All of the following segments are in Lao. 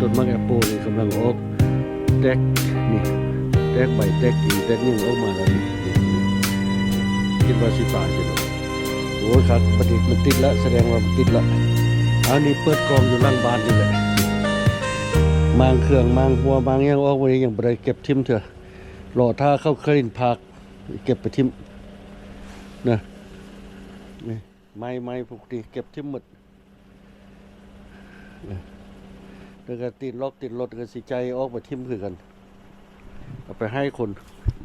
ຕົ້ນໝາກແອັບໂປນີ້ກຳລັງອອກແຕກ ນີ້ ແຕກໃບ ແຕກກິ່ງ ແຕກຫຍັງອອກມາແລ້ວນີ້ ນີ້ ຄິດວ່າຊິຕາຍຊິດອກ. ໂອ້ຍ ຄັກ ບັດນີ້ມັນຕິດລະ ສະແດງວ່າມັນຕິດລະ. ອັນນີ້ເປີດກ້ອງຢູ່ຫຼັງບ້ານນີ້ແຫຼະ ມ້າງເຄື່ອງ ມ້າງຮົ້ວ ມ້າງຫຍັງອອກ ວັນນີ້ຍັງບໍ່ໄດ້ເກັບຖິ້ມເທື່ອ ລໍຖ້າເຂົາເຄີຍພາກ ເກັບໄປຖິ້ມນະ. ນີ້ ໄມ້ ໄມ້ພວກນີ້ເກັບຖິ້ມໝົດ ແລ້ວກໍຕີນລັອກຕີນລົດກໍຊິໄຈອອກໄປຖິ້ມຄືກັນ ເອົາໄປໃຫ້ຄົນ.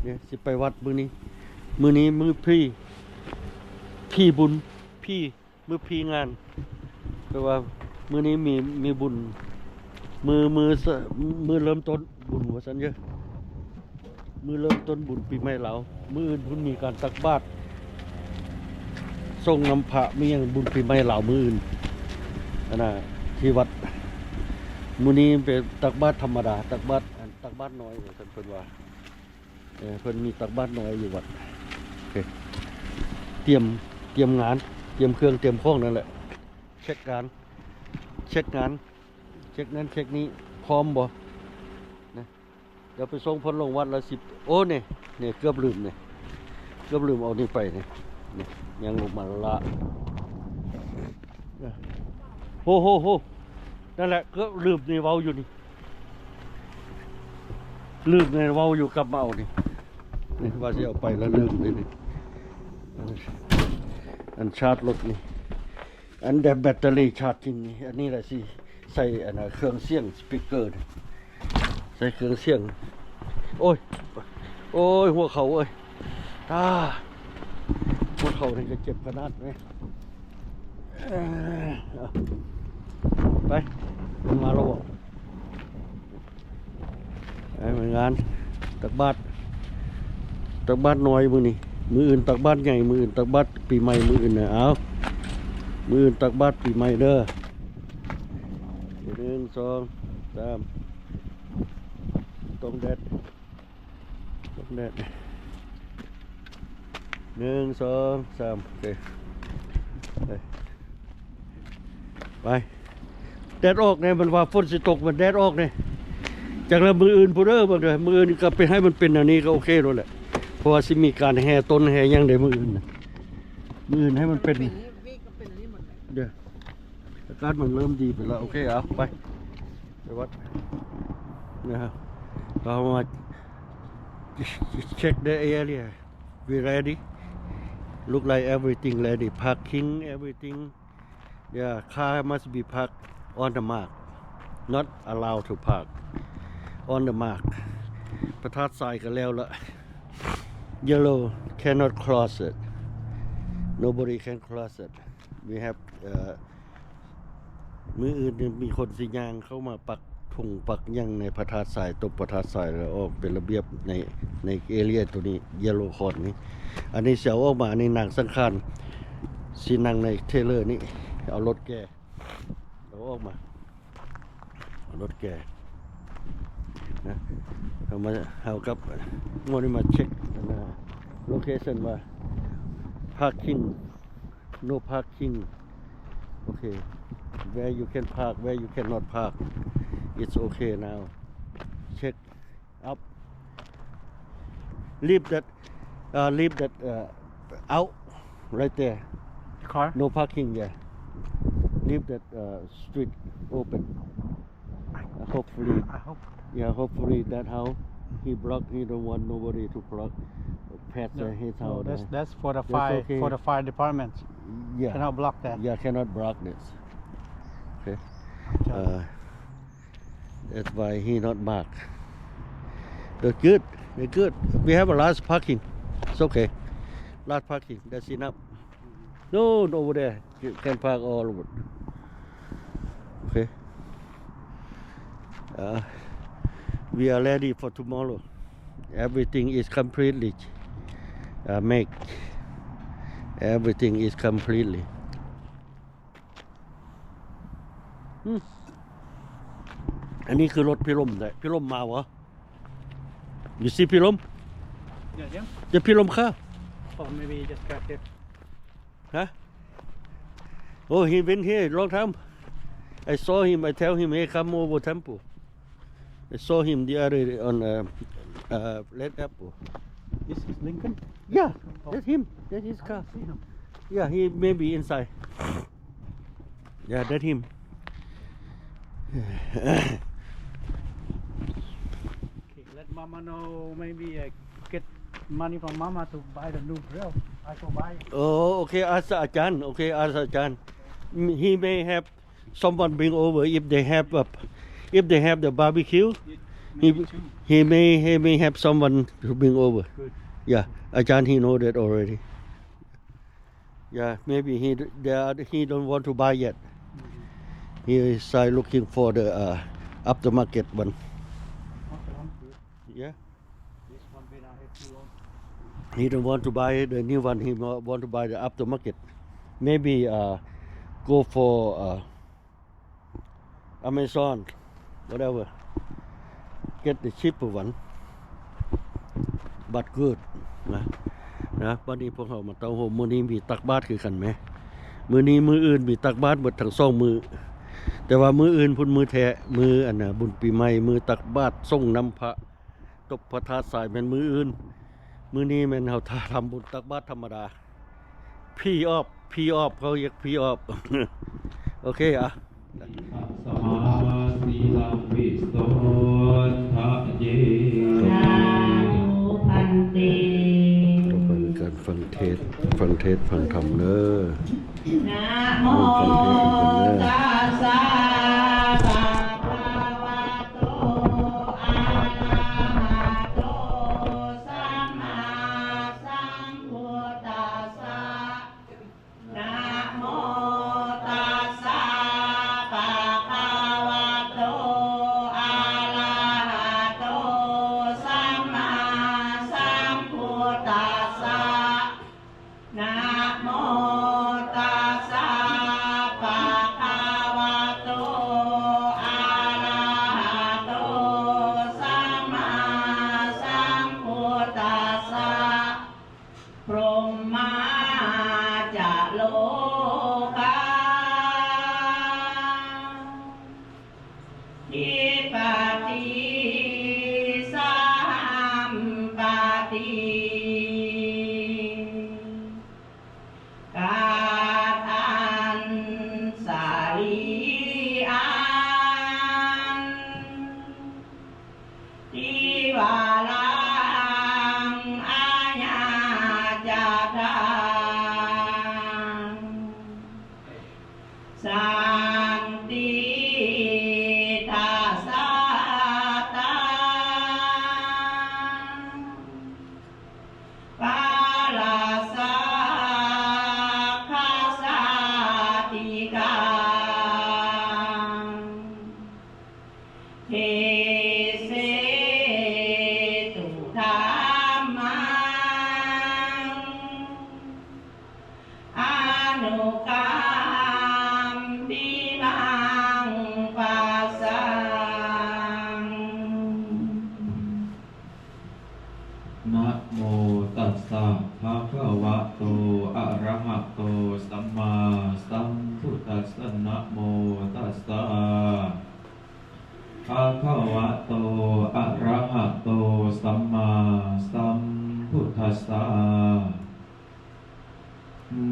ນີ້ ຊິໄປວັດມື້ນີ້ ມື້ນີ້ມື້ຜີ ຜີບຸນ ຜີ ມື້ຜີງານ ແປວ່າມື້ນີ້ມີ ມີບຸນ ມື້ ມື້ ມື້ເລີ່ມຕົ້ນບຸນວ່າຊັ້ນເດີ້. ມື້ເລີ່ມຕົ້ນບຸນປີໃໝ່ລາວ ມື້ອື່ນພຸ້ນມີການຕັກບາດ ສົ່ງນ້ຳພະ ມີຫຍັງບຸນປີໃໝ່ລາວມື້ອື່ນ ອັນນ່າ ທີ່ວັດ. ມື້ນີ້ເປັນຕັກບາດທຳມະດາ ຕັກບາດ ອັນ ຕັກບາດນ້ອຍວ່າຊັ້ນເພິ່ນວ່າ ເອີ ເພິ່ນມີຕັກບາດນ້ອຍຢູ່ວັດ. ໂອເຄ ຕຽມ ຕຽມງານ ຕຽມເຄື່ອງ ຕຽມຂອງນັ້ນແຫຼະ ເຊັກການ ເຊັກງານ ເຊັກນັ້ນເຊັກນີ້ ພ້ອມບໍ່ນະ. ດຽວໄປສົ່ງເພິ່ນລົງວັດລະສິບ ໂອ້ ນີ້ ນີ້ເກືອບລືມນີ້ ເກືອບລືມເອົານີ້ໄປນີ້ ນີ້ຍັງລົງມາລະ ໂຫ ໂຫ ໂຫ ນັ້ນແຫຼະ ເກືອບລືມນີ້ ເວົ້າຢູ່ນີ້ ລືມນີ້ ເວົ້າຢູ່ ກັບມາເອົານີ້ ນີ້ວ່າຊິເອົາໄປລະລືມນີ້ ນີ້ ອັນຊາດລົດນີ້ ອັນແບດເຕີຣີຊາດຈິງນີ້ ອັນນີ້ລະຊິໃສ່ອັນເຄື່ອງສຽງ ສະປີກເກີ ໃສ່ເຄື່ອງສຽງ. ໂອ້ຍ ໂອ້ຍ ຫົວເຂົ່າເອີຍ ຕາ ຫົວເຂົ່ານີ້ກໍເຈັບຂະໜາດເວີຍ. ເອີ ເອົາ ໄປ ມັນມາແລ້ວບໍ່? ໄປ ມາງານຕັກບາດ ຕັກບາດນ້ອຍມື້ນີ້ ມື້ອື່ນຕັກບາດໃຫຍ່ ມື້ອື່ນຕັກບາດປີໃໝ່ ມື້ອື່ນນະ. ເອົາ ມື້ອື່ນຕັກບາດປີໃໝ່ເດີ້. ໜຶ່ງ ສອງ ສາມ ຕ້ອງແດດ ຕ້ອງແດດ. ໜຶ່ງ ສອງ ສາມ ໂອເຄ ໄປ ໄປ. ແດດອອກແດ່ ມັນວ່າຝົນຊິຕົກ ມັນແດດອອກແດ່. ຈັກລະມື້ອື່ນພຸ້ນເດີ້ ເບິ່ງເດີ້ ມື້ອື່ນກໍໄປໃຫ້ມັນເປັນແນວນີ້ກໍໂອເຄໂລດແຫຼະ ເພາະວ່າຊິມີການແຫ່ຕົ້ນແຫ່ຫຍັງເດ້ມື້ອື່ນນະ. ມື້ອື່ນໃຫ້ມັນເປັນ ເດີ້ ອາກາດມັນເລີ່ມດີໄປແລ້ວ. ໂອເຄ ເອົາ ໄປ ໄປວັດນະ. ເຮົາມາ check the area. We ready? Look like everything ready. Parking, everything. Yeah, car must be parked on the mark. Not allowed to park on the mark. ພະທາດຊາຍກໍແລ້ວລະ. Yellow cannot cross it. Nobody can cross it. We have, uh, ມື້ອື່ນນີ້ມີຄົນຊິຍ່າງເຂົ້າມາປັກທຸງປັກຫຍັງໃນພະທາດຊາຍ, ຕົບພະທາດຊາຍ ແລ້ວອອກເປັນລະບຽບໃນ ໃນເອເລຍໂຕນີ້ Yellow Corn ນີ້. ອັນນີ້ຊິເອົາອອກມາ, ອັນນີ້ນາງສັງຂານຊິນັ່ງໃນເທເລີນີ້ ເອົາລົດແກ່ ເອົາອອກມາ ເອົາລົດແກ່ນະ. ເຮົາມາ ເຮົາກັບໝູ່ນີ້ມາເຊັກອັນນ່າ location ວ່າ parking, no parking. Okay, where you can park, where you cannot park, it's okay now. Check up. Leave that, uh, leave that, uh, out right there. Car? No parking there. Leave that, uh, street open. I, hopefully, I hope. Yeah, hopefully that how he block, he don't want nobody to block, pass, no, uh, his house. No, that's, that's for the fire, okay. For the fire department. Yeah. Cannot block that. Yeah, cannot block this. Okay. Okay. Uh, that's why he not mark. That's good. That's good. We have a large parking. It's okay. Large parking. That's enough. No, no, over there. You can park all over. Okay. Uh, we are ready for tomorrow. Everything is completely, uh, make. Everything is completely. ອືມ ອັນນີ້ຄືລົດພີ່ລົມແຫຼະ. ພີ່ລົມມາບໍ່? You see ພີ່ລົມ? Yeah, yeah. ຈະພີ່ລົມຄ່າ? Or maybe he just got here. Huh? Oh, he been here long time. I saw him, I tell him, "Hey, come over temple." I saw him the other day on, uh, uh, Red Apple. This is Lincoln? Yeah, that's him. That's his car. I see him. Yeah, he may be inside. Yeah, that's him. Okay, let Mama know. Maybe I get money from Mama to buy the new grill. I go buy it. Oh, okay. Ask ອາຈານ. Okay, ask ອາຈານ. M- He may have someone bring over if they have a, if they have the barbecue. He, he may, he may have someone to bring over. Good. Yeah, ອາຈານ he know that already. Yeah, maybe he d- they are, he don't want to buy yet. He is, uh, looking for the, uh, aftermarket one. Yeah. This one been out here too long. He don't want to buy the new one. He wa- want to buy the aftermarket. Maybe, uh, go for, uh, Amazon, whatever. Get the cheaper one, but good ນະ. ນະ ບັດນີ້ພວກເຮົາມາເຕົ້າໂຮມ. ມື້ນີ້ມີຕັກບາດຄືກັນແມ. ມື້ນີ້ ມື້ອື່ນມີຕັກບາດເບິດທັງສອງມື້. ແຕ່ວ່າມື້ອື່ນພຸ້ນມື້ແທ້, ມື້ອັນນ່າ ບຸນປີໃໝ່, ມື້ຕັກບາດ ສົ່ງນ້ຳພະ ຕົບພະທາດຊາຍແມ່ນມື້ອື່ນ. ມື້ນີ້ແມ່ນເຮົາຖ້າທຳບຸນຕັກບາດທຳມະດາ. Pre-op, pre-op ເຂົາຮຽກ pre-op. ໂອເຄ ອະ. ສະມາ ສີລັງວິໂສທະເຍ. ສາທຸພັນເຕ. ຕໍ່ໄປເປັນການຟັງເທດ, ຟັງເທດ, ຟັງທຳເດີ. ນະໂມຕັດສະ ພະຄະວະໂຕ ອະລະຫະໂຕ ສຳມາສຳພຸດທັດສະ. ນະໂມຕັດສະ ພະຄະວະໂຕ ອະລະຫະໂຕ ສຳມາສຳພຸດທັດສະ. ນະໂມຕັດສະ ພະຄະວະໂຕ ອະລະຫະໂຕ ສຳມາສຳພຸດທັດສະ. ພົມມາຈະໂລກາ ທິປະຕິ ສະຫັມປະຕິ ກະທັນສະລີອານ ຕິວາລັງ ອາຍາຈະທັງ ສັນຕິທັດສະຕັງ ປາລະສັກຂະສາຕິກັງ ເທເສຕຸທຳມັງ ອະນຸກຳປິມັງປະສັງ. ນະໂມຕັດສະ ພະຄະວະໂຕ ອະລະຫະໂຕ ສຳມາສຳພຸດທັດສະ. ນະໂມຕັດສະ ພະຄະວະໂຕ ອະລະຫະໂຕ ສຳມາສຳພຸດທັດສະ.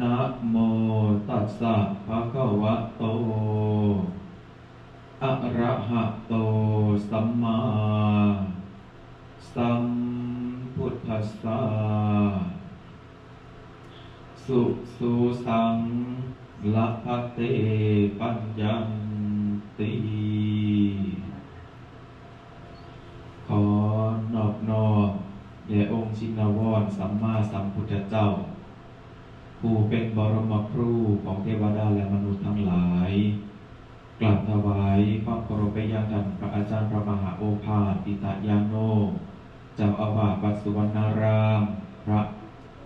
ນະໂມຕັດສະ ພະຄະວະໂຕ ອະລະຫະໂຕ ສຳມາສຳພຸດທັດສະ. ສຸ ສຸ ສັງ ລະພະເຕ ປັນຍັນຕິ. ຂໍນອບນ້ອມແດ່ອົງຊິນນະວອນ ສຳມາສຳພຸດທະເຈົ້າ ຜູ້ເປັນບໍລົມະຄູຂອງເທວະດາ ແລະ ມະນຸດທັງຫຼາຍ. ກາບຖວາຍຄວາມເຄົາລົບໄປຍັງທ່ານພະອາຈານພະມະຫາໂອພາດ ທິຕະຍາໂນ ເຈົ້າອາວາດວັດສຸວັນນາຣາມ, ພະ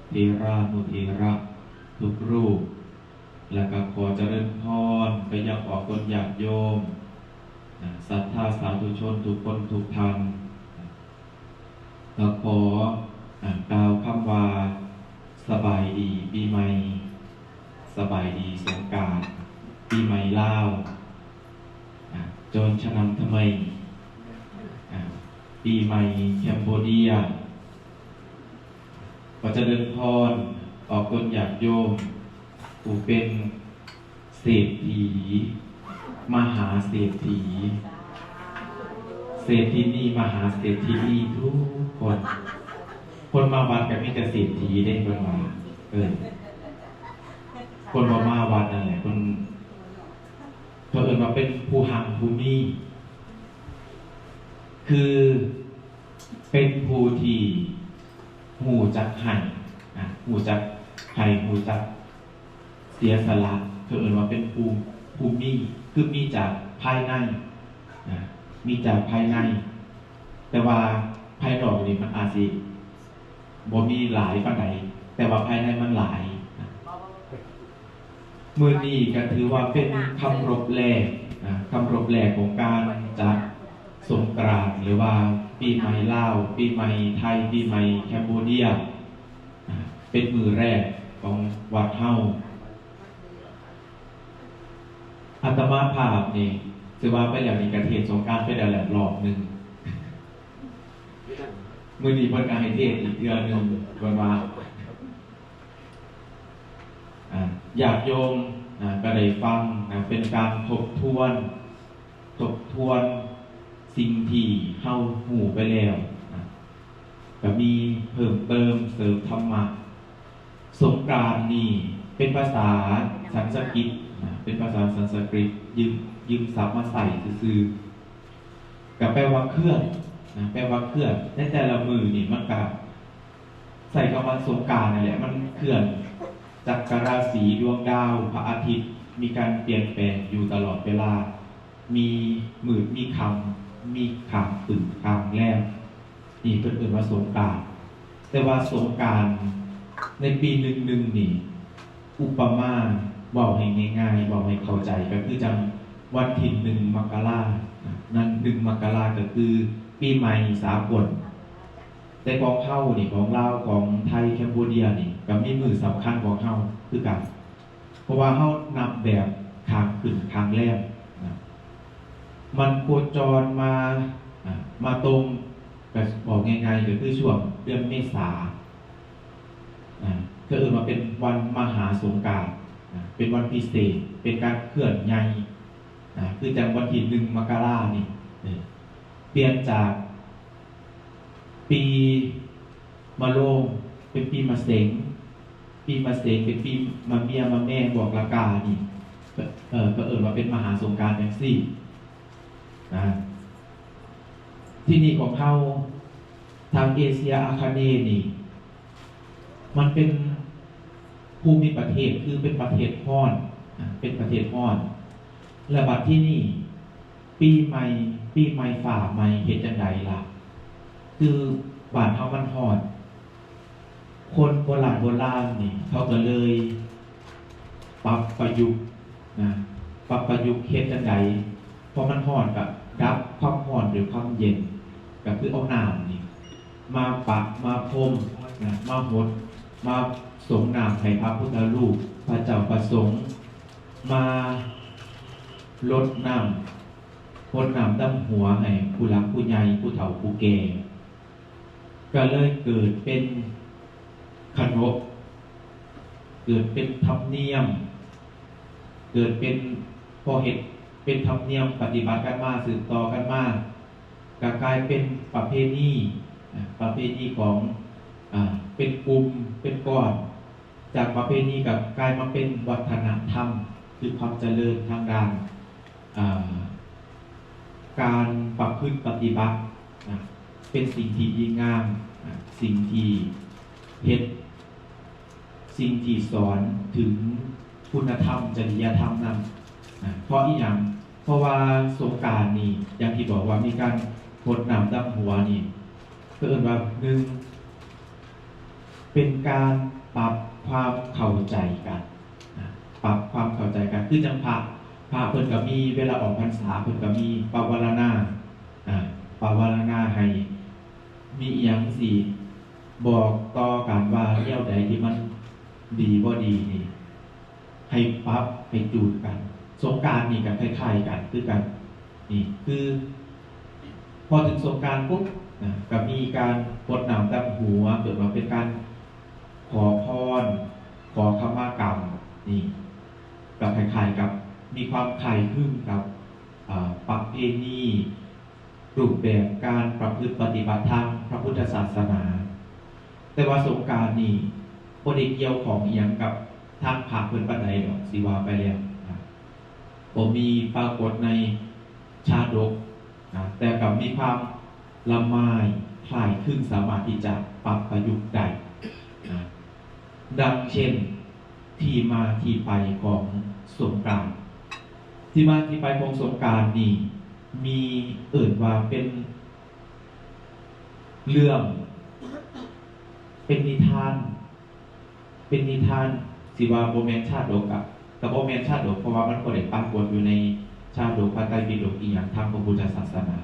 ເຖລານຸເຖລະທຸກຮູບ, ແລະ ກໍຂໍຈະເລີນພອນໄປຍັງອອກຕົນຍາດໂຍມ, ສັດທາສາທຸຊົນທຸກຄົນທຸກທ່ານ. ກໍຂໍ ອ່າ ກ່າວຄຳວ່າ ສະບາຍດີປີໃໝ່, ສະບາຍດີສົງການ, ປີໃໝ່ລາວ, ອ່າ ໂຈນຊະນຳທຳໄມ. ປີໃໝ່ແຄມໂບເດຍ. ຂໍຈະເລີນພອນອອກຕົນຍາດໂຍມ ຜູ້ເປັນເສດຖີ ມະຫາເສດຖີ, ເສດຖີນີ້ ມະຫາເສດຖີນີ້ທຸກຄົນ. ຄົນມາວັດກໍມີແຕ່ເສດຖີເດ້ ເພິ່ນວ່າ. ເອີ ຄົນບໍ່ມາວັດນັ້ນແຫຼະ ເພິ່ນ ເຂົາເອີ້ນວ່າເປັນຜູ້ຮັ່ງຜູ້ມີ ຄືເປັນຜູ້ທີ່ຮູ້ຈັກໃຫ້ ນະ ຮູ້ຈັກໃຫ້ ຮູ້ຈັກເສຍສະຫຼະ. ເຂົາເອີ້ນວ່າເປັນຜູ້ ຜູ້ມີ ຄືມີຈາກພາຍໃນ ນະ ມີຈາກພາຍໃນ. ແຕ່ວ່າພາຍນອກນີ້ມັນອາດຊິບໍ່ມີຫຼາຍປານໃດ ແຕ່ວ່າພາຍໃນມັນຫຼາຍ. ມື້ນີ້ກໍຖືວ່າເປັນຄຳລົບແລກນະ ຄຳລົບແລກຂອງການຈັດສົງການ ຫຼືວ່າປີໃໝ່ລາວ, ປີໃໝ່ໄທ, ປີໃໝ່ແຄມໂບເດຍນະ ເປັນມື້ແລກຂອງວັດເຮົາ. ອາດຕະມາພາບນີ້ ຖືວ່າໄປແລ້ວນີ້ ກະເທດສົງການໄປແລ້ວແຫຼະລອບໜຶ່ງ. ມື້ນີ້ເພິ່ນກໍໃຫ້ເທດອີກເທື່ອໜຶ່ງ ເພິ່ນວ່າ ອາ ຍາດໂຍມນະ ກໍໄດ້ຟັງນະ ເປັນການທົບທວນ ທົບທວນສິ່ງທີ່ເຮົາຮູ້ໄປແລ້ວນະ ກໍມີເພີ່ມເຕີມເສີມທຳມະ. ສົງການນີ້ເປັນພາສາສັນສະກິດນະ ເປັນພາສາສັນສະກິດ ຢືມ ຢືມສັບມາໃຊ້ຊື່ໆ ກໍແປວ່າເຄື່ອນນະ ແປວ່າເຄື່ອນ. ໃນແຕ່ລະມື້ນີ້ມັນກໍໃຊ້ຄຳວ່າສົງການນັ້ນແຫຼະ ມັນເຄື່ອນ ຈັກກະລາສີ ດວງດາວ ພະອາທິດ ມີການປ່ຽນແປງຢູ່ຕະຫຼອດເວລາ. ມີມືດມີຄ່ຳ ມີຂ້າງຂຶ້ນຂ້າງແລມ ນີ້ເພິ່ນເອີ້ນວ່າສົງການ. ແຕ່ວ່າສົງການໃນປີໜຶ່ງໜຶ່ງນີ້ ອຸປະມາເວົ້າໃຫ້ງ່າຍໆ ເວົ້າໃຫ້ເຂົ້າໃຈ ກໍຄືຈັ່ງວັນທີໜຶ່ງມະກະລາ ນັ້ນ ໜຶ່ງມະກະລາກໍຄືປີໃໝ່ສາກົນ. ແຕ່ຂອງເຮົານີ້ ຂອງລາວ ຂອງໄທ ແຄມໂບເດຍນີ້ ກໍມີມື້ສຳຄັນຂອງເຮົາຄືກັນ. ເພາະວ່າເຮົານັບແບບຂ້າງຂຶ້ນຂ້າງແລມນະ ມັນໂຄຈອນມາ ອາ ມາຕົງ ກໍເວົ້າງ່າຍໆ ກໍຄືຊ່ວງເດືອນເມສາ ອາ ເຂົາເອີ້ນວ່າເປັນວັນມະຫາສົງການນະ ເປັນວັນພິເສດ ເປັນການເຄື່ອນໃຫຍ່ນະ ຄືຈັ່ງວັນທີໜຶ່ງມະກະລານີ້ ເອີ ປ່ຽນຈາກ ປີມະໂລງເປັນປີມະເສັງ, ປີມະເສັງເປັນປີມະເມຍ ມະແມ ບວກລະການີ້ ເອີ ກໍເອີ້ນວ່າເປັນມະຫາສົງການຈັ່ງຊີ້ນະ. ທີ່ນີ້ຂອງເຮົາ ທາງເອເຊຍອາຄະເນນີ້ ມັນເປັນພູມິປະເທດ ຄືເປັນປະເທດຮ້ອນນະ ເປັນປະເທດຮ້ອນ. ແລະບັດທີນີ້ ປີໃໝ່ ປີໃໝ່ຟ້າໃໝ່ເຮັດຈັ່ງໃດລະ? ຄືບ້ານເຮົາມັນຮ້ອນ ຄົນໂບລານໂບລານນີ້ ເຂົາກໍເລີຍປັບປະຍຸກນະ ປັບປະຍຸກເຮັດຈັ່ງໃດ? ເພາະມັນຮ້ອນກໍດັບຄວາມຮ້ອນດ້ວຍຄວາມເຢັນ ກໍຄືເອົານ້ຳນີ້ມາປະມາພົມນະ ມາຫົດ ມາສົງນ້ຳໃຫ້ພະພຸດທະຮູບ ພະເຈົ້າພະສົງ ມາລົດນ້ຳ ຫົດນ້ຳດຳຫົວໃຫ້ຜູ້ຫຼັກຜູ້ໃຫຍ່ ຜູ້ເຖົ້າຜູ້ແກ່ ກໍເລີຍເກີດເປັນຂະໜົບ ເກີດເປັນທຳນຽມ ເກີດເປັນ ພໍເຮັດເປັນທຳນຽມປະຕິບັດກັນມາ ສືບຕໍ່ກັນມາ ກໍກາຍເປັນປະເພນີນະ ປະເພນີຂອງ ອາ ເປັນກຸ່ມເປັນກ້ອນ. ຈາກປະເພນີກໍກາຍມາເປັນວັດທະນະທຳ ຄືຄວາມຈະເລີນທາງດ້ານ ອາ ການປະພຶດປະຕິບັດນະ ເປັນສິ່ງທີ່ດີງາມນະ ສິ່ງທີ່ເຮັດ ສິ່ງທີ່ສອນເຖິງຄຸນນະທຳ ຈະລິຍະທຳນຳນະ. ເພາະອີ່ຫຍັງ? ເພາະວ່າສົງການນີ້ ຢ່າງທີ່ບອກວ່າມີການຫົດນ້ຳດຳຫົວນີ້ ເຂົາເອີ້ນວ່າ ໜຶ່ງ ເປັນການປັບຄວາມເຂົ້າໃຈກັນນະ ປັບຄວາມເຂົ້າໃຈກັນ ຄືຈັ່ງພະ ພະເພິ່ນກໍມີ ເວລາອອກພັນສາເພິ່ນກໍມີປະວາລະນາ ອາ ປະວາລະນາໃຫ້ ມີອີ່ຫຍັງຊິບອກຕໍ່ກັນວ່າແນວໃດທີ່ມັນດີບໍ່ດີນີ້ ໃຫ້ປັບໃຫ້ຈູນກັນ. ສົງການນີ້ກໍຄ້າຍໆກັນຄືກັນ ນີ້ຄື ພໍເຖິງສົງການປຸບ ນະ ກໍມີການຫົດນ້ຳດຳຫົວ ເກີດວ່າເປັນການຂໍພອນ ຂໍຂະມາກຳ ນີ້ກໍຄ້າຍໆກັບມີຄວາມຄ້າຍຄືກັບ ເອີ ປະເພນີ ຮູບແບບການປະພຶດປະຕິບັດທາງພະພຸດທະສາສະໜາ. ແຕ່ວ່າສົງການນີ້ບໍ່ໄດ້ກ່ຽວຂ້ອງອີ່ຫຍັງກັບທາງພະເພິ່ນປານໃດດອກ ຊິວ່າໄປແລ້ວນະ ບໍ່ມີປາກົດໃນຊາດົກນະ ແຕ່ກໍມີຄວາມລະໄມຄ້າຍຄຶງ ສາມາດທີ່ຈະປັບປະຍຸກໄດ້ນະ. ດັ່ງເຊັ່ນ ທີ່ມາທີ່ໄປຂອງສົງການ. ທີ່ມາທີ່ໄປຂອງສົງການນີ້ ມີເອີ້ນວ່າເປັນເລື່ອງ ເປັນນິທານ ເປັນນິທານ ຊິວ່າບໍ່ແມ່ນຊາດົກ ກະ ກະບໍ່ແມ່ນຊາດົກ ເພາະວ່າມັນບໍ່ໄດ້ປາກົດຢູ່ໃນຊາດົກພະໄຕປິດົກອີ່ຫຍັງທາງພະພຸດທະສາສະໜາ.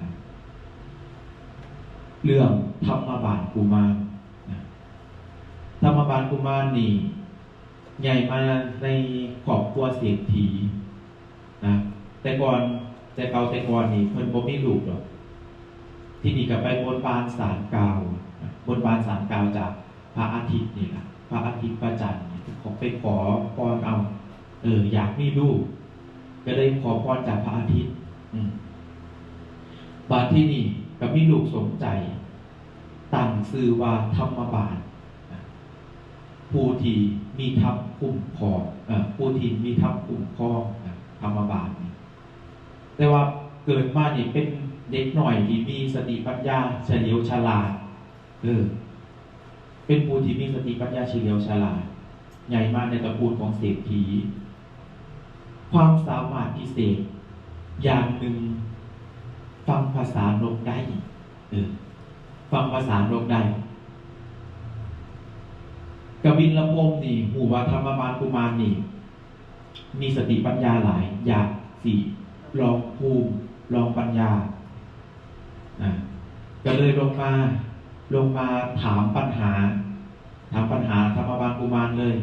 ເລື່ອງທຳມະບານກຸມານນະ. ທຳມະບານກຸມານນີ້ ໃຫຍ່ມາໃນຄອບຄົວເສດຖີນະ. ແຕ່ກ່ອນ ແຕ່ເກົ່າແຕ່ກ່ອນນີ້ເພິ່ນບໍ່ມີລູກດອກ. ທີນີ້ກໍໄປບົນບານສານກ່າວນະ ບົນບານສານກ່າວຈາກພະອາທິດນີ້ລະ ພະອາທິດພະຈັນນີ້ ເຂົາໄປຂໍພອນເອົາ ເອີ ຢາກມີລູກ ກໍເລີຍຂໍພອນຈາກພະອາທິດ. ອືມ ບາດທີນີ້ກໍມີລູກສົມໃຈ ຕັ້ງຊື່ວ່າທຳມະບານນະ ຜູ້ທີ່ມີທຳຄຸ້ມຄອງ ເອີ ຜູ້ທີ່ມີທຳຄຸ້ມຄອງນະ ທຳມະບານນີ້. ແຕ່ວ່າເກີດມານີ້ເປັນເດັກນ້ອຍທີ່ມີສະຕິປັນຍາສະຫຼຽວສະຫຼາດ ເອີ ເປັນຜູ້ທີ່ມີສະຕິປັນຍາສະຫຼຽວສະຫຼາດ ໃຫຍ່ມາໃນຕະກູນຂອງເສດຖີ. ຄວາມສາມາດພິເສດຢ່າງໜຶ່ງ ຟັງພາສານົກໄດ້ ເອີ ຟັງພາສານົກໄດ້. ກະບິນລະພົມນີ້ ຮູ້ວ່າທຳມະບານກຸມານນີ້ ມີສະຕິປັນຍາຫຼາຍ ຢາກຊິລອງພູມ ລອງປັນຍາ ນະ ກໍເລີຍລົງມາ ລົງມາຖາມປັນຫາ ຖາມປັນຫາທຳມະບານກຸມານເລີຍ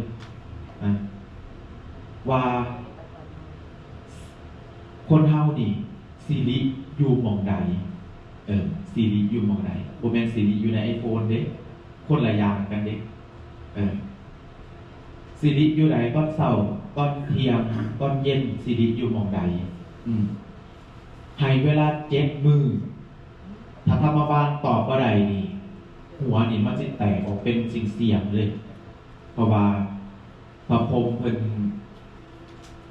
ນະ ວ່າຄົນເຮົານີ້ ສິລິຢູ່ໝ່ອງໃດ? ເອີ ສິລິຢູ່ໝ່ອງໃດ? ບໍ່ແມ່ນສິລິຢູ່ໃນໄອໂຟນເດ້ ຄົນລະຢ່າງກັນເດ້. ເອີ ສິລິຢູ່ໃດ? ຕອນເຊົ້າ ຕອນທ່ຽງ ຕອນເຢັນ ສິລິຢູ່ໝ່ອງໃດ? ອືມ ໃຫ້ເວລາເຈັດມື້ ຖ້າທຳມະບານຕອບບໍ່ໄດ້ນີ້ ຫົວນີ້ມັນຊິແຕກອອກເປັນສຽງໆເລີຍ ເພາະວ່າ ພະພົມເພິ່ນ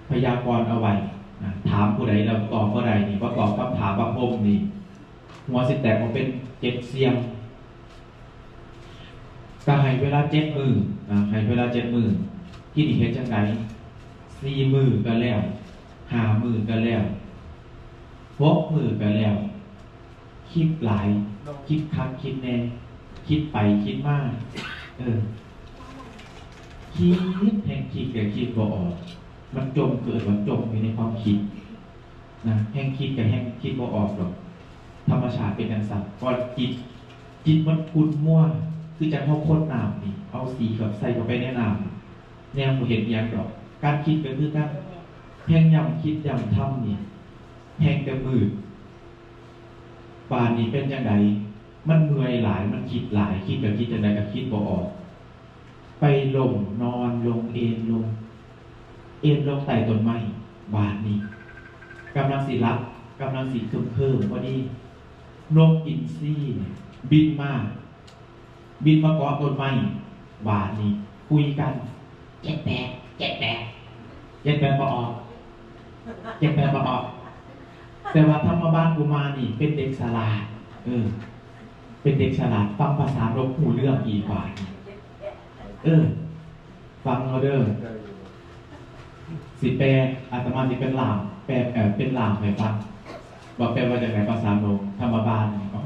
ພະຍາກອນເອົາໄວ້ນະ ຖາມຜູ້ໃດແລ້ວຕອບບໍ່ໄດ້ນີ້ ບໍ່ຕອບຄຳຖາມພະພົມນີ້ ຫົວຊິແຕກອອກເປັນເຈັດສ່ຽງ. ກະໃຫ້ເວລາເຈັດມື້ນະ ໃຫ້ເວລາເຈັດມື້. ທີນີ້ເຮັດຈັ່ງໃດ? ສີ່ມື້ກະແລ້ວ ຫ້າມື້ກະແລ້ວ ຫົກມື້ກະແລ້ວ. ຄິດຫຼາຍ ຄິດຄັກຄິດແນ່ ຄິດໄປຄິດມາ ເອີ ຄິດ ແຮງຄິດກໍຄິດບໍ່ອອກ. ມັນຈົມ ເກີດວ່າຈົມຢູ່ໃນຄວາມຄິດນະ ແຮງຄິດກໍແຮງຄິດບໍ່ອອກດອກ. ທຳມະຊາດເປັນຈັ່ງຊັ້ນ. ເພາະຈິດ ຈິດມັນຂຸ້ນມົວ ຄືຈັ່ງເຮົາຄົນນ້ຳນີ້ ເອົາສີເຂົ້າ ໃສ່ເຂົ້າໄປໃນນ້ຳ ແນວບໍ່ເຫັນອີ່ຫຍັງດອກ. ການຄິດກໍຄືກັນ ແຮງຢ້ຳຄິດຢ້ຳທຳນີ້ ແຮງແຕ່ມືດ. ບາດນີ້ເປັນຈັ່ງໃດ? ມັນເມື່ອຍຫຼາຍ ມັນຄິດຫຼາຍ ຄິດກໍຄິດຈັ່ງໃດກໍຄິດບໍ່ອອກ. ໄປລົງ ນອນລົງ ເອນລົງ ເອນລົງໃຕ້ຕົ້ນໄມ້. ບາດນີ້ກຳລັງຊິຫຼັບ ກຳລັງຊິເຄີມໆ ພໍດີ ນົກອິນຊີນີ້ບິນມາ ບິນມາເກາະຕົ້ນໄມ້. ບາດນີ້ຄຸຍກັນ ເຈັດແປດ ເຈັດແປດ ເຈັດແປດບໍ່ອອກ ເຈັດແປດບໍ່ອອກ. ແຕ່ວ່າທຳມະບານກຸມານນີ້ເປັນເດັກສະຫຼາດ ເອີ ເປັນເດັກສະຫຼາດ ຟັງພາສານົກຮູ້ເລື່ອງອີກ. ບາດນີ້ ເອີ ຟັງເອົາເດີ ຊິແປ ອາດຕະມາຊິເປັນລ່າມ ແປ ເອີ ເປັນລ່າມໃຫ້ຟັງ ວ່າແປວ່າຈັ່ງໃດພາສານົກ. ທຳມະບານນີ້ ອໍ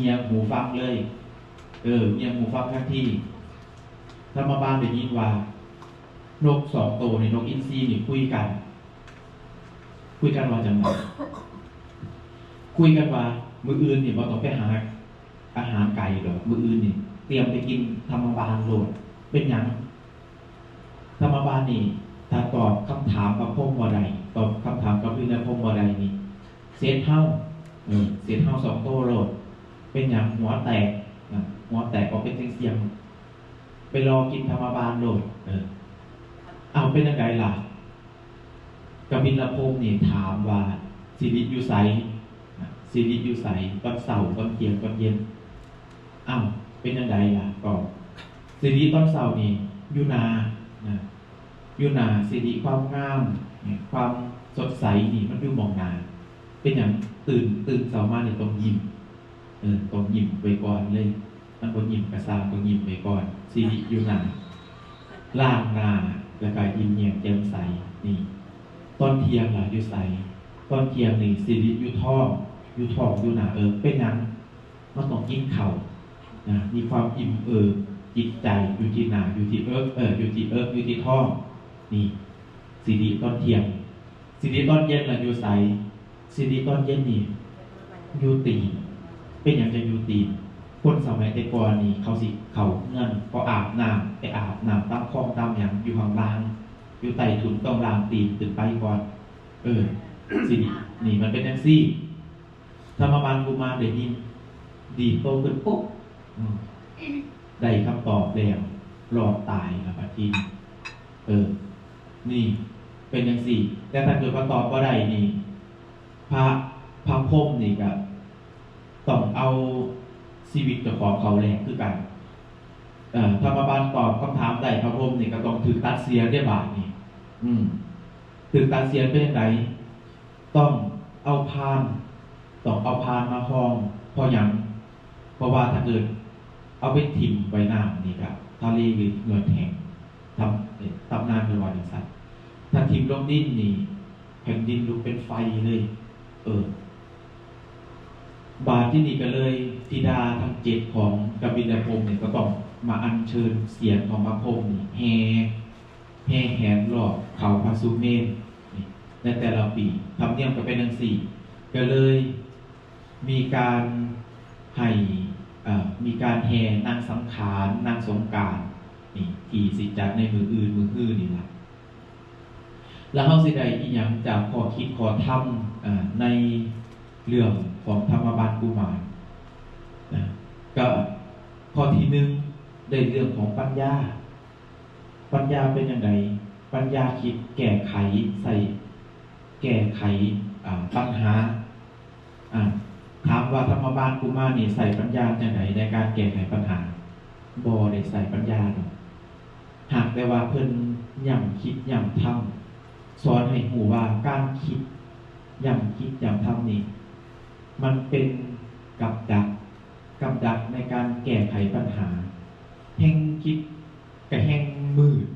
ງຽງຫູຟັງເລີຍ ເອີ ງຽງຫູຟັງທັນທີ. ທຳມະບານໄດ້ຍິນວ່ານົກສອງໂຕນີ້ ນົກອິນຊີນີ້ຄຸຍກັນ ຄຸຍກັນວ່າຈັ່ງໃດ? ຄຸຍກັນວ່າ ມື້ອື່ນນີ້ບໍ່ຕ້ອງໄປຫາອາຫານໄກດອກ ມື້ອື່ນນີ້ຕຽມໄປກິນທຳມະບານໂລດ. ເປັນຫຍັງ? ທຳມະບານນີ້ ຖ້າຕອບຄຳຖາມພະພົມບໍ່ໄດ້ ຕອບຄຳຖາມກັບວິນຍາພົມບໍ່ໄດ້ນີ້ ເສັດເຮົາ ເອີ ເສັດເຮົາສອງໂຕໂລດ. ປັນຫຍັງຫົວແຕກນະ? ຫົວແຕກກໍເປັນຈັ່ງຊີ້ ໄປລໍກິນທຳມະບານໂລດ. ເອີ ເອົາ ເປັນຈັ່ງໃດລະ? ກະບິນລະພົມນີ້ຖາມວ່າ ສິລິຢູ່ໃສ? ສິລິຢູ່ໃສ? ຕອນເຊົ້າ, ຕອນທ່ຽງ, ຕອນເຢັນ? ເອົ້າ ເປັນຈັ່ງໃດລະ? ກໍສິລິຕອນເຊົ້ານີ້ຢູ່ໜ້ານະ, ຢູ່ໜ້າ. ສິລິ ຄວາມງາມ, ຄວາມສົດໃສນີ້ມັນຢູ່ໝ່ອງໜ້າ. ເປັນຫຍັງ? ຕື່ນ, ຕື່ນເຊົ້າມານີ້ຕ້ອງຍິ້ມ. ເອີ ຕ້ອງຍິ້ມໄວ້ກ່ອນເລີຍ. ມັນບໍ່ຍິ້ມກະຊ່າງ, ຕ້ອງຍິ້ມໄວ້ກ່ອນ. ສິລິຢູ່ໜ້າ, ລ້າງໜ້າ ແລ້ວກະຍິ້ມແຍ້ມແຈ່ມໃສ. ນີ້ ຕອນທ່ຽງລະຢູ່ໃສ? ຕອນທ່ຽງນີ້ສິລິຢູ່ທ້ອງ, ຢູ່ທ້ອງ, ຢູ່ໜ້າເອິກ. ເປັນຫຍັງ? ມັນຕ້ອງກິນເຂົ້ານະ, ມີຄວາມອີ່ມເອີກຈິດໃຈ ຢູ່ທີ່ໜ້າ, ຢູ່ທີ່ເອິກ, ເອີ ຢູ່ທີ່ເອິກ, ຢູ່ທີ່ທ້ອງ. ນີ້ ສິລິຕອນທ່ຽງ. ສິລິຕອນເຢັນລະຢູ່ໃສ? ສິລິຕອນເຢັນນີ້ຢູ່ຕີນ. ເປັນຫຍັງຈັ່ງຢູ່ຕີນ? ຄົນສະໄໝແຕ່ກ່ອນນີ້ ເຂົາຊິເຂົ້າເຮືອນ ເຂົາອາບນ້ຳ, ໄປອາບນ້ຳຕາມຄອງຕາມຫຍັງ ຢູ່ຂ້າງລ່າງ, ຢູ່ໃຕ້ຖົງ ຕ້ອງລ້າງຕີນຂຶ້ນໄປກ່ອນ. ເອີ ສິລິນີ້ມັນເປັນຈັ່ງຊີ້. ທຳມະບານກຸມານໄດ້ຍິນ ດີດໂຕຂຶ້ນປຸບ ອືມ ໄດ້ຄຳຕອບແລ້ວ ລອດຕາຍລະບາດທີນີ້. ເອີ ນີ້ເປັນຈັ່ງຊີ້. ແຕ່ຖ້າເກີດວ່າຕອບບໍ່ໄດ້ນີ້ ພະ, ພະພົມນີ້ກະຕ້ອງເອົາຊີວິດເຈົ້າຂອງເຂົ້າແລກຄືກັນ. ເອີ ທຳມະບານຕອບຄຳຖາມໄດ້ ພະພົມນີ້ກະຕ້ອງຖືກຕັດເສຍເດ້ບາດນີ້. ອືມ ຖືກຕັດເສຍເປັນຈັ່ງໃດ? ຕ້ອງເອົາພານ, ຕ້ອງເອົາພານມາຮອງ. ເພາະຫຍັງ? ເພາະວ່າຖ້າເກີດເອົາໄປຖິ້ມໄວ້ນ້ຳນີ້ກະທະເລເຫືອດແຫ້ງ. ຕຳ, ເອີ ຕຳນານເພິ່ນວ່າຈັ່ງຊັ້ນ. ຖ້າຖິ້ມລົງດິນນີ້ ແຜ່ນດິນລຸກເປັນໄຟເລີຍ. ເອີ ບາດທີນີ້ກະເລີຍທິດາທັງເຈັດຂອງກະບິນລະພົມນີ້ກະຕ້ອງມາອັນເຊີນສຽນຂອງພະພົມນີ້ ແຫ່ ແຫ່ແຫນລອບເຂົາພະສຸເມນໃນແຕ່ລະປີ. ທຳນຽມກະເປັນຈັ່ງຊີ້. ກະເລີຍມີການໃຫ້, ເອີ, ມີການແຫ່ນາງສັງຂານ, ນາງສົງການນີ້ ທີ່ຊິຈັດໃນມື້ອື່ນ, ມື້ຮືນີ້ລະ. ແລ້ວເຮົາຊິໄດ້ອີ່ຫຍັງຈາກຂໍ້ຄິດຂໍ້ທຳ, ເອີ, ໃນເລື່ອງຂອງທຳມະບານກຸມານນະ? ກະຂໍ້ທີໜຶ່ງ ໄດ້ເລື່ອງຂອງປັນຍາ. ປັນຍາເປັນຈັ່ງໃດ? ປັນຍາຄິດແກ້ໄຂ, ໃຊ້ແກ້ໄຂ, ອາ, ປັນຫາ. ອາ, ຖາມວ່າທຳມະບານກຸມານນີ້ໃຊ້ປັນຍາຈັ່ງໃດໃນການແກ້ໄຂປັນຫາ? ບໍ່ໄດ້ໃຊ້ປັນຍາດອກ. ຫາກແຕ່ວ່າເພິ່ນຢ້ຳຄິດຢ້ຳທຳ, ສອນໃຫ້ຮູ້ວ່າການຄິດ, ຢ້ຳຄິດຢ້ຳທຳນີ້ ມັນເປັນກັບດັກ, ກັບດັກໃນການແກ້ໄຂປັນຫາ. ແຮ່ງຄິດກະແຮ່ງມືດ,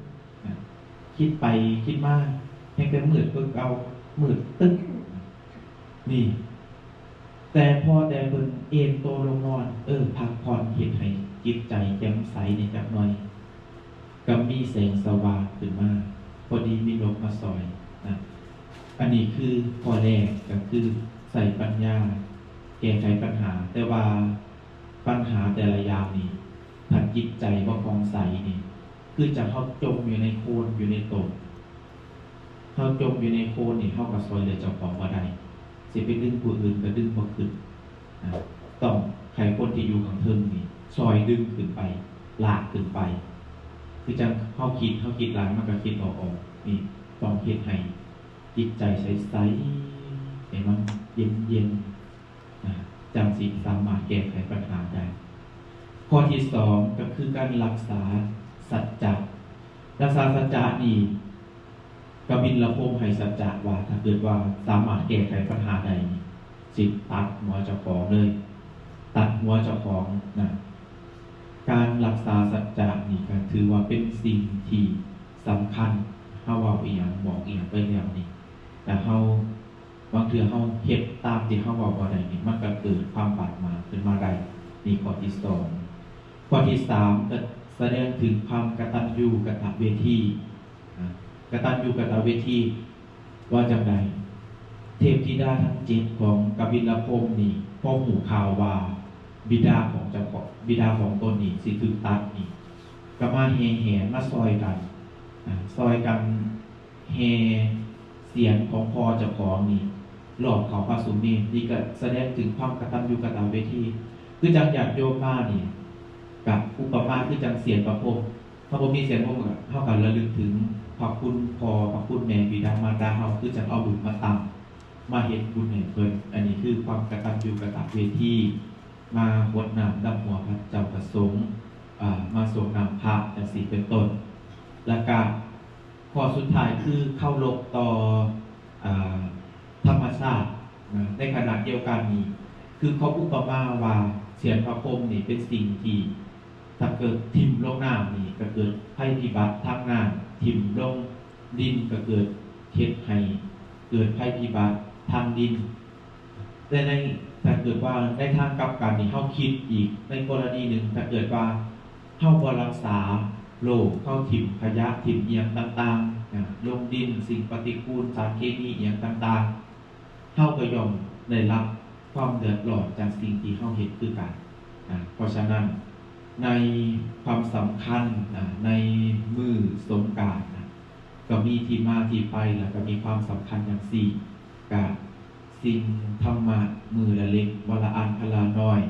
ຄິດໄປຄິດມາແຮ່ງແຕ່ມືດກວ່າເກົ່າ, ມືດຕຶກ. ນີ້ ແຕ່ພໍແຕ່ເພິ່ນເອນໂຕລົງນອນ, ເອີ, ພັກຜ່ອນ, ເຮັດໃຫ້ຈິດໃຈແຈ່ມໃສແດ່ຈັກໜ່ອຍ, ກໍມີແສງສະຫວ່າງຂຶ້ນມາ, ພໍດີມີນົກມາຊ່ອຍນະ. ອັນນີ້ຄືຂໍ້ແລກ, ກໍຄືໃຊ້ປັນຍາແກ້ໄຂປັນຫາ. ແຕ່ວ່າປັນຫາແຕ່ລະຢ່າງນີ້, ຖ້າຈິດໃຈບໍ່ຜ່ອງໃສນີ້, ຄືຈັ່ງເຮົາຈົມຢູ່ໃນໂຄນ, ຢູ່ໃນຕົມ. ເຮົາຈົມຢູ່ໃນໂຄນນີ້, ເຮົາກໍຊ່ອຍເຫຼືອເຈົ້າຂອງບໍ່ໄດ້, ຊິໄປດຶງຜູ້ອື່ນກໍດຶງບໍ່ຂຶ້ນນະ. ຕ້ອງໃຫ້ຄົນທີ່ຢູ່ຂ້າງເທິງນີ້ຊ່ອຍດຶງຂຶ້ນໄປ, ລາກຂຶ້ນໄປ. ຄືຈັ່ງເຮົາຄິດ, ເຮົາຄິດຫຼາຍ, ມັນກໍຄິດບໍ່ອອກ. ນີ້ຕ້ອງເຮັດໃຫ້ຈິດໃຈໃສໆ, ໃຫ້ມັນເຢັນໆ. ຈັ່ງຊິສາມາດແກ້ໄຂບັນຫາໄດ້. ຂໍ້ທີສອງ ກໍຄືການຮັກສາສັດຈະ. ຮັກສາສັດຈະນີ້ ກະບິນລະພົມໃຫ້ສັດຈະວ່າ ຖ້າເກີດວ່າສາມາດແກ້ໄຂບັນຫາໄດ້ນີ້ ຊິຕັດຫົວເຈົ້າຂອງເລີຍ, ຕັດຫົວເຈົ້າຂອງນະ. ການຮັກສາສັດຈະນີ້ກໍຖືວ່າເປັນສິ່ງທີ່ສຳຄັນ. ເຮົາເວົ້າອີ່ຫຍັງ ບອກອີ່ຫຍັງໄປແລ້ວນີ້ ແຕ່ເຮົາ ບາງເທື່ອເຮົາເຮັດຕາມທີ່ເຮົາເວົ້າບໍ່ໄດ້ນີ້ ມັນກໍເກີດຄວາມບາດໝາງຂຶ້ນມາໄດ້. ນີ້ຂໍ້ທີສອງ. ຂໍ້ທີສາມ ກໍສະແດງເຖິງຄວາມກະຕັນຍູກະຕະເວທີ. ອາ ກະຕັນຍູກະຕະເວທີ ວ່າຈັ່ງໃດ? ເທບທິດາທັງເຈັດຂອງກະບິນລະພົມນີ້ ພໍຮູ້ຂ່າວວ່າບິດາຂອງເຈົ້າຂອງ ບິດາຂອງຕົນນີ້ຊິຖືກຕັດນີ້ ກໍມາແຫ່ແຫນມາຊ່ອຍກັນ ອາ ຊ່ອຍກັນ ແຫ່ສຽນຂອງພໍ່ເຈົ້າຂອງນີ້ ລອບເຂົາພະສຸເມນ. ນີ້ກໍສະແດງເຖິງຄວາມກະຕັນຍູກະຕະເວທີ. ຄືຈັ່ງຍາດໂຍມມານີ້ ກະອຸປະມາຄືຈັ່ງສຽນພະພົມ ເຮົາບໍ່ມີສຽນພະພົມ ເຮົາກະລະລຶກເຖິງພະຄຸນພໍ່ ພະຄຸນແມ່ ບິດາມານດາເຮົາ ຄືຈັ່ງເອົາບຸນມາຕັ້ງ ມາເຮັດບຸນໃຫ້ເພິ່ນ. ອັນນີ້ຄືຄວາມກະຕັນຍູກະຕະເວທີ ມາຫົດນ້ຳດຳຫົວພະເຈົ້າພະສົງ ອາ ມາສົງນ້ຳພະ ຈັ່ງຊີ້ເປັນຕົ້ນ. ແລ້ວກະ ຂໍ້ສຸດທ້າຍຄືເຄົາລົບຕໍ່ ອາ ທຳມະຊາດນະ. ໃນຂະນະດຽວກັນນີ້ ຄືເຂົາອຸປະມາວ່າສຽນພະພົມນີ້ເປັນສິ່ງທີ່ ຖ້າເກີດຖິ້ມລົງນ້ຳນີ້ ກະເກີດໄພພິບັດທາງນ້ຳ, ຖິ້ມລົງດິນກະເກີດເຮັດໃຫ້ເກີດໄພພິບັດທາງດິນ. ແຕ່ໃນ ຖ້າເກີດວ່າໃນທາງກັບກັນນີ້ ເຮົາຄິດອີກໃນກໍລະນີໜຶ່ງ ຖ້າເກີດວ່າເຮົາບໍ່ຮັກສາໂລກ ເຮົາຖິ້ມຂະຫຍະ ຖິ້ມອີ່ຫຍັງຕ່າງໆ ອາ ລົງດິນ ສິ່ງປະຕິກູນ ສານເຄມີອີ່ຫຍັງຕ່າງໆ ເຮົາກໍຍ່ອມໄດ້ຮັບຄວາມເດືອດຮ້ອນຈາກສິ່ງທີ່ເຮົາເຮັດຄືກັນ. ອາ ເພາະສະນັ້ນ ໃນຄວາມສຳຄັນ ອາ ໃນມື້ສົງການນະ ກໍມີທີ່ມາທີ່ໄປ ແລ້ວກໍມີຄວາມສຳຄັນຈັ່ງຊີ້ ກະ ສິນທຳມະມື້ລະເລັກ ວັນລະອັນ ຄັນລະນ້ອຍ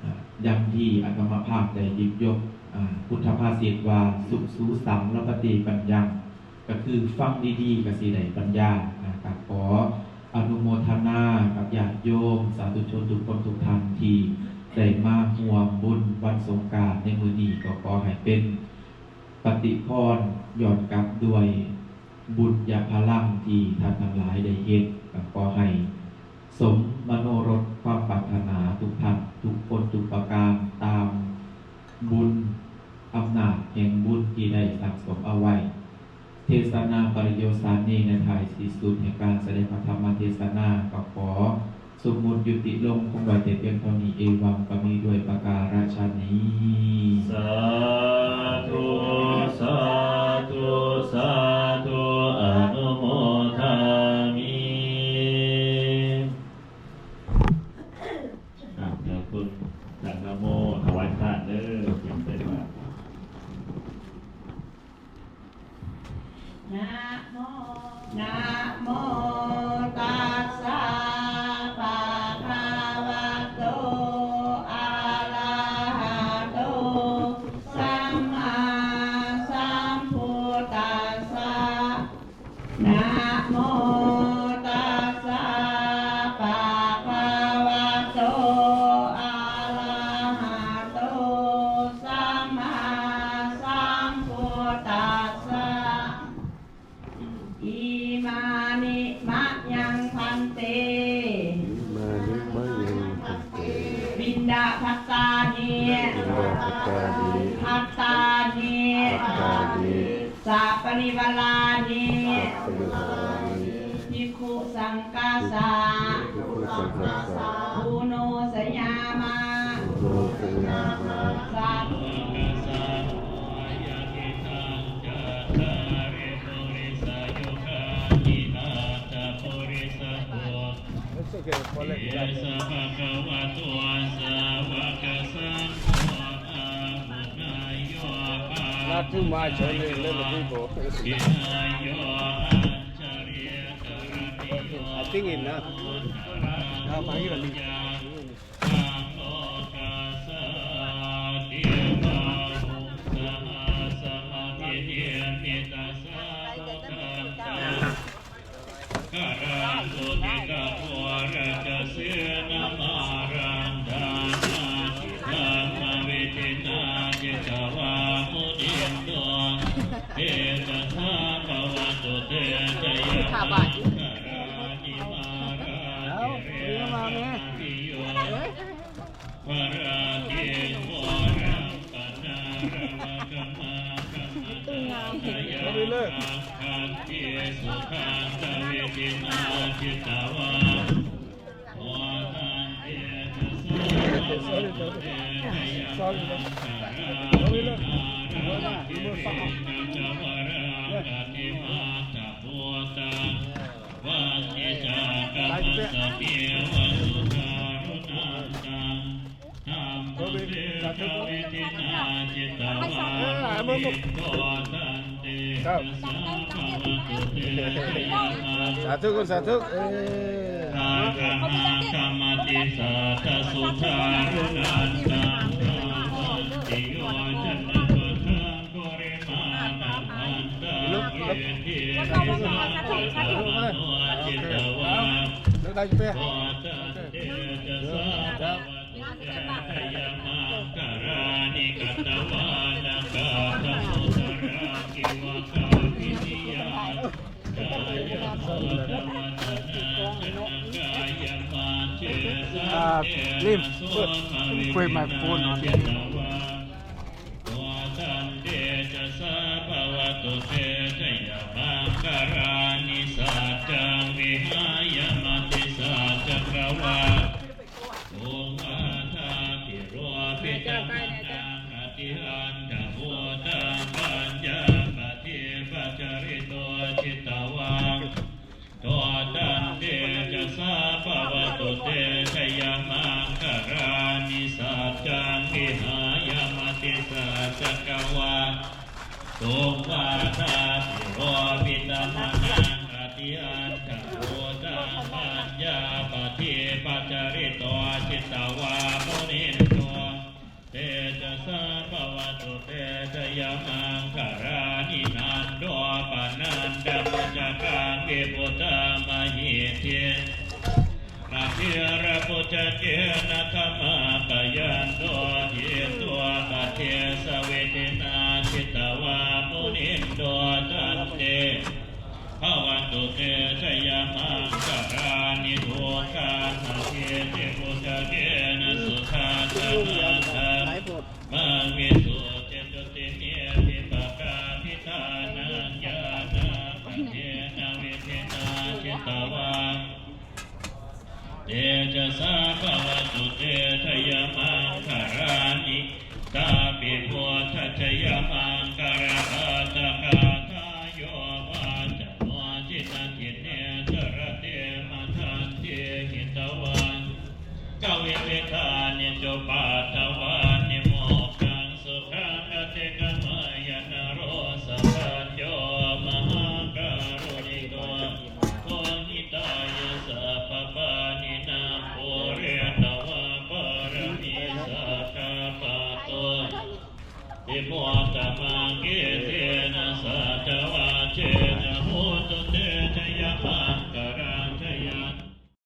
ອາ ດັ່ງທີ່ອາດຕະມາພາບໄດ້ຢິບຍົກ ອາ ພຸດທະພາສິດວ່າ ສຸຊູສັງ ລະປະຕິປັນຍັງ ກໍຄືຟັງດີໆ ກໍຊິໄດ້ປັນຍາ. ອາ ກໍຂໍອະນຸໂມທະນາກັບຍາດໂຍມ ສາທຸຊົນທຸກຄົນທຸກທ່ານ ທີ່ໄດ້ມາຮ່ວມບຸນວັນສົງການໃນມື້ນີ້ ກໍຂໍໃຫ້ເປັນ ປະຕິພອນຍ້ອນກັບດ້ວຍບຸນຍະພະລັງທີ່ທ່ານທັງຫຼາຍໄດ້ເຮັດ, ກໍຂໍໃຫ້ສົມມະໂນລົດຄວາມປາດຖະໜາທຸກທ່ານ ທຸກຄົນທຸກປະການ ຕາມບຸນອຳນາດແຫ່ງບຸນທີ່ໄດ້ສັ່ງສົມເອົາໄວ້. ເທສະນາປະລິໂຍສານີ ໃນທ້າຍທີ່ສຸດແຫ່ງການສະແດງພະທຳມະເທສະນາ ກໍຂໍ ສົມມຸດຍຸຕິລົງຄົງໄວ້ແຕ່ພຽງເທົ່ານີ້. ເອວັງ ກໍມີດ້ວຍປະກາລະຊະນີ. ສາທຸ ສາທຸ ສາທຸ ອະນຸໂມທາມິ. ອ່ະ ດຽວຄຸນຕັ້ງນະໂມຖວາຍທານເດີ ເກັບໃສ່ບາດ. ນະໂມ ນະໂມຕັດສະ ພະຄະວະໂຕ ອະລະຫະໂຕ ສຳມາສຳພຸດທັດສະ. ນະໂມຕັດສະ ພະຄະວະໂຕ ອະລະຫະໂຕ ສຳມາສຳພຸດທັດສະ. ອິມານິມະຍັງ ພັນເຕ. ອິມານິມະຍັງ ພັນເຕ. ວິນດາພັດຕານິ ວິນດາພັດຕານິ ພັດຕານິ ພັດຕານິ ສະປະລິວາລານິ ສະປະລິວາລານິ ພິກຂຸສັງຄາສະ ພິກຂຸສັງຄາສະ ອຸໂນສະຍາມະ ອຸໂນສະຍາມະ ສາທຸ. ເອສະພະຄະວະໂຕ ສາວະກະສັງໂຄ ອາຫຸເນຍໂຍ ພາວະເນຍໂຍ ວິນະໂຍ ອັນຈະລິກະຣະນິໂຍ ໂມທະນາ ທຳໂມກາສາຕິ ບາຫຸງສະຫະສະມະພິນິມມິຕະສາວະກັນຕາ ກະລັງໂຕຕິກະໂພລະກະເສນະມາລັງ ດານາທິທຳມະວິທິນາຈິດຕະວາມຸນິນໂດ ເຕຈະສາພະວັນຕຸເຕ ຈະຍະມັງຄະລານິ ມາລາທິເຣສະນາພິໂຍ ພະລາທິໂກລັງ ວັນຕິຈາກຳມັດສະເປວະສຸທາລຸນັນຕັງ ທຳມະເສນະວິທິນາຈິດຕະວາມຸນິນໂດ ຕັນເຕຈະສາພະວັນຕຸເຕ ຈະຍະມັງຄະລາ ສາທຸ ສາທຸ ເອີ ມາ ກະຫັງຄະມະຕິສັດທະສຸທາຣຸນັນຕັງ ທາວັນຕິໂຍຈະນະປະທາງ ປຸລິມານະວັນຕັງ ອິດທິວິສາຈະກະມະໂນ ຈິດຕະວາ ໂຄຕັນເຕຈະສາ ພະວະຕຸເຕຈະຍະມັງຄະລານິ ກະຕະວານະກາຖາໂອທະຣາ ອິວະກາພິນິຍາ ກາຍັງໂສຕະວັດຕະນາ ຈະນະກາຍະມັດເຈ ສັນເຕນະໂສ ພະວິເວນາ ຈິດຕະວາ ໂຄຕັນເຕຈະສາ ພະວະຕຸເຕຈະຍະມັງຄະລານິ ສັດຈັງວິຫາຍະ ມະຕິສັດຈັກກະວາ ໂອວາທາພິໂຣພິຕະມະນັງ ອະຕິອັນທະພູຕັງ ປັນຍາປະທິປັດຈະລິໂຕ ຈິດຕະວາ ໂຄຕັນເຕຈະສາ ພະວະຕຸເຕຈະຍະມັງຄະລານິ ສັດຈັງວິຫາຍະ ມະຕິສັດຈັກກະວາ ໂອວາທາພິໂຣພິຕະມະນັງ ອະຕິອັນທະພູຕັງ ປັນຍາປະທິປັດຈະລິໂຕ ຈິດຕະວາ ມຸນິນໂຕ ເຕຈະສາ ພະວະຕຸເຕຈະຍະມັງຄະລານິ ນັນໂດປະນັນດະມຸດຈະກັງ ວິພຸດທະມະຫິດທິ ອະທີລະປຸດຈະເກນະ ທະມາກະຍັນໂຕ ຫິດຕົວາປະເທສະວິທິນາ ຈິດຕະວາ ມຸນິນໂຕ ຕັນເຕ ພະວັນຕຸເຕຈະຍະມັງຄະລານິ ໂອຄາທະຫິດທິປຸດຈະເກນະ ສຸທັດສະນາທຳມັງ ວິສຸດທິຈຸຕິນີທິປະກາພິທານັງ ຍານາກະເທນະ ວິທິນາ ຈິດຕະວາ ເຕຈະສາ ພະວະຕຸເຕຈະຍະມັງຄະລານິ ຕາປິພຸດທະຈະຍະມັງຄະລະກາຖາ ກາຖາໂຍວາຈະໂນ ຈິນນະກິເນຈະຣະເຕມະທັນຕິ ຫິຕະວັງຄະວິວິທານິ ຈຸປັດຖະວາ